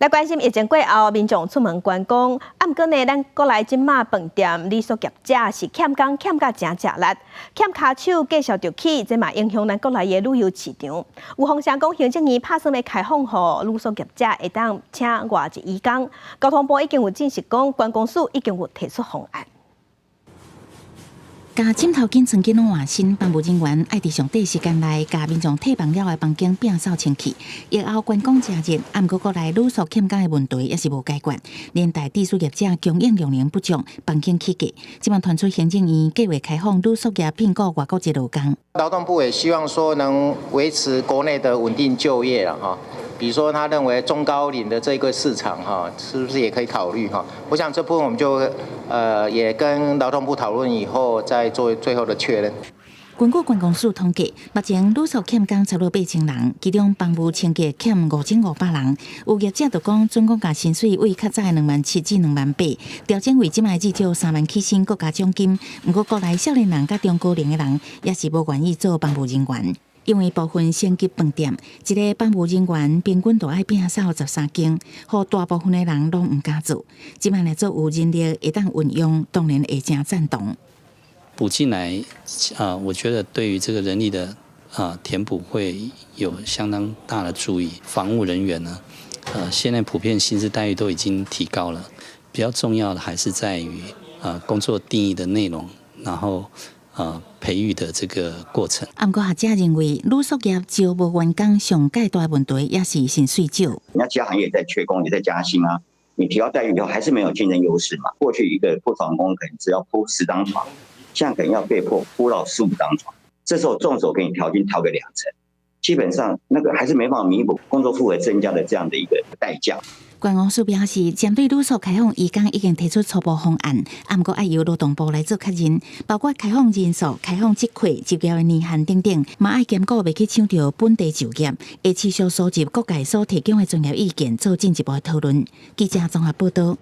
來關心疫情過後，民眾出門觀光，啊，毋過呢，咱國內這馬飯店、旅宿業者是欠工欠甲誠食力，欠跤手繼續著起，這嘛影響咱國內的旅遊市場。有風聲講，行政院拍算欲開放予旅宿業者會當請外籍移工，交通部已經有證實講，觀光署已經有提出方案。共枕頭巾、床巾攏換新，房務人員愛佇上短時間內，共民眾退房了的房間摒掃清氣。疫後觀光誠熱，啊，毋過國內旅宿欠工的問題猶是無解決，連帶住宿業者供應量能不足，房間起價。這擺傳出行政院計劃開放旅宿業聘僱外國籍勞工。勞動部也希望說能維持國內的穩定就業啦，哈。比如說，他認為中高齡的這個市場，哈，是不是也可以考慮哈？我想這部分我們就，也跟勞動部討論以後，再做最後的確認。根據觀光署統計，目前旅宿欠工差不多8000人，其中房務清潔欠5500人。有業者就講，準講共薪水為較早的2萬7至2萬8，調整為這擺至少3萬起薪，閣加獎金。毋過國內少年人佮中高齡的人，猶是無願意做房務人員。因為部分星級飯店，一个房務人員平均都愛摒掃13間，予大部分的人攏毋敢做。這擺來做有人力會當運用，當然會誠贊同。補進來啊，我覺得對於這個人力的填補會有相當大的助益。房務人員呢，現在普遍薪資待遇都已經提高了，比較重要的還是在於工作定義的內容，然後培育的這個過程。啊，毋過學者認為，旅宿業招募員工上蓋大問題，猶是薪水少。人家其他行業也在缺工，也在加薪啊。你提高待遇以後，還是沒有競爭優勢嘛？過去一個鋪床工可能只要鋪10張床，現在可能要被迫鋪到15張床。這時候縱使我給你調薪調個2成，基本上那個還是沒辦法彌補工作負荷增加的這樣的一個代價。觀光署表示，針對旅宿開放移工已經提出初步方案，啊，毋過愛由勞動部來做確認，包括開放人數、開放職缺、執業的年限等等，嘛愛兼顧袂去搶著本地就業，會持續收集各界所提供的專業意見，做進一步的討論。記者綜合報道。